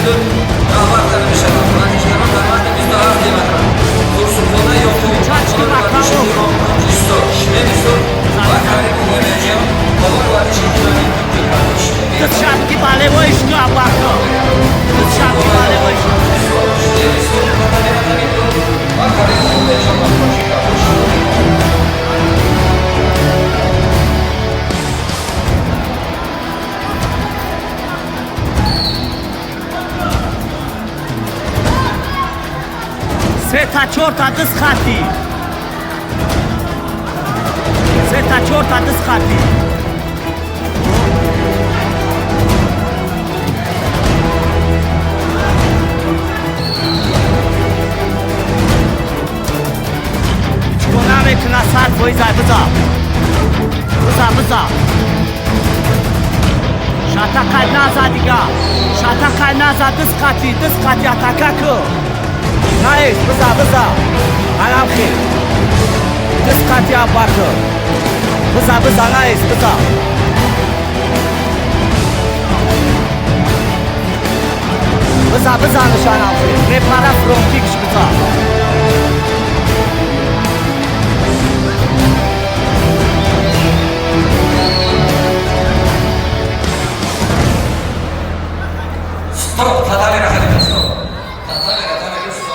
Раҳбар карда мешаванд. Варзишгарон дар вазни 27 килограмм Турсунзода Ёқуб, Шмемисов ва Каримов Эмирҷон бобои варзиши тилони. Десятки болевой шкаф. Десятки болевой шкаф. Ва Каримов Умедҷон. Се та чорта дис хати. Се та чорта дис хати. Чико намекуна 100%. Биза. Биза, биза. Шата қай наза дига. Шата қай наза, дис хати, дис хати атака ку. Наист, биза, биза. Анам хел. Дис хати абаку. Биза, биза, наист, биза. Биза, биза нишанам хел. Мепара фронтикш биза. Стоп! Татами рахалида, стоп! Татами, татами.